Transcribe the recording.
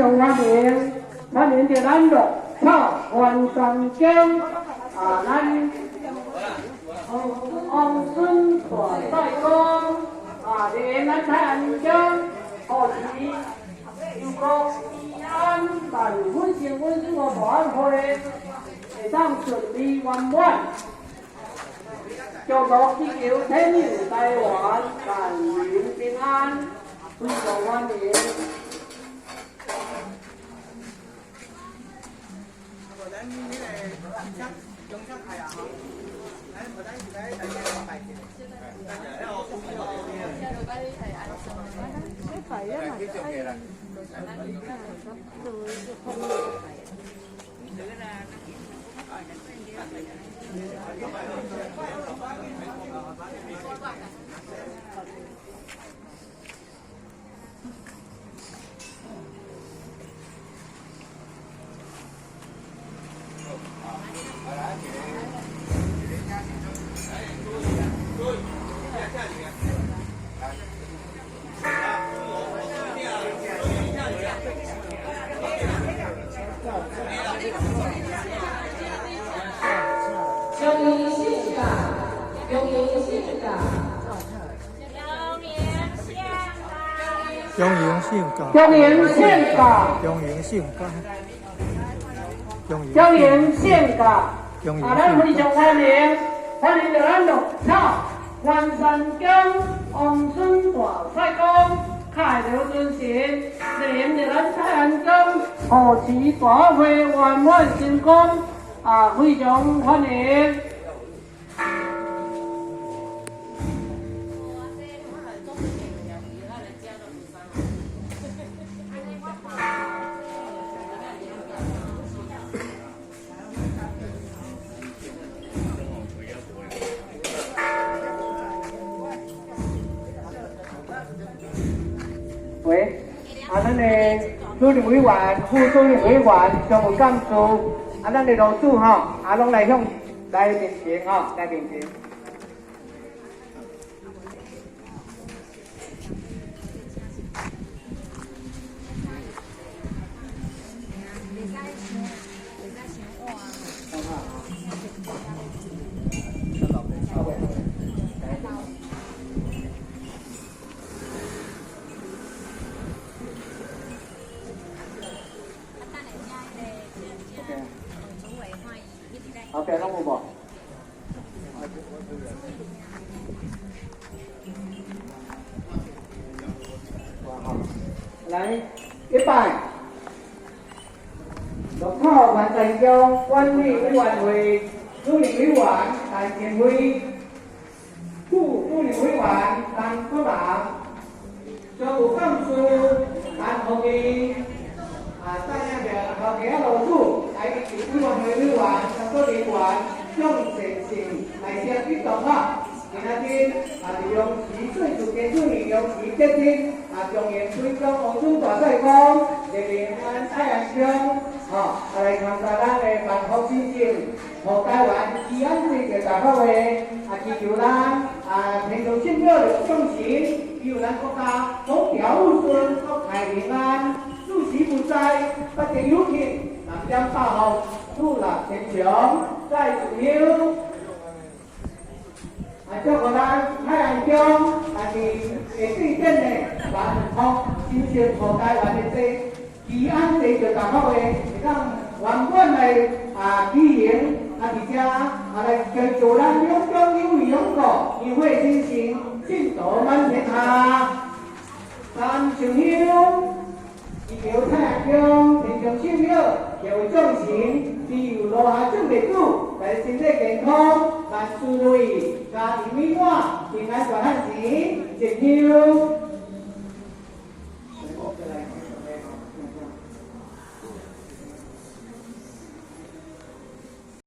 常歡迎，歡迎著咱鹿草元山宮啊，咱王孫大賽公啊，連咱泰安宮護持，又國安萬分成分生活大安會，會當順利圓滿。祝樂祈求天佑台灣，萬民平安，非常歡迎。中英性格，中英性格，中英性格，中英性格，啊，咱非常歡迎，歡迎著咱鹿草元山宮王孫大賽公，開劉尊神，連著咱泰安宮護持大會圓滿成功，啊，非常歡迎。喂，啊，咱的主任委員、副主任委員、常務幹事，啊，咱的老主吼，啊，攏來向來面前吼，來面前。後壁攏有無？來，一拜，鹿草元山宮管理委員會主任委員陳建輝，副主任委員陳國龍，常務幹事陳福義，啊，帶領著後壁老主來委員會委員、工作人員向前線來相激動哈。今仔日啊，是龍池水事件主任龍池決定啊，中英推廣王孫大賽公，列寧安泰安鄉，吼，啊來參加咱的萬福神聖，予台灣治安對著大法會，啊祈求咱啊天上聖母的眾神，庇佑咱國家風調雨順，國泰民安，四時無災，八節有慶，南點八福，祝樂天祥，再次香。啊，祝福咱泰安鄉，啊是下對頂的萬福神聖，予台灣的這治安地著大法會，會當圓滿來啊舉行，啊佇遮啊來祈求咱兩中友誼永固，香火鼎盛，信徒滿天下。三上香，祈求泰安宮天上聖母，祈求眾神庇佑羅下眾弟子，大家身體健康，萬事如意，家庭美滿，平安大漢錢，一香。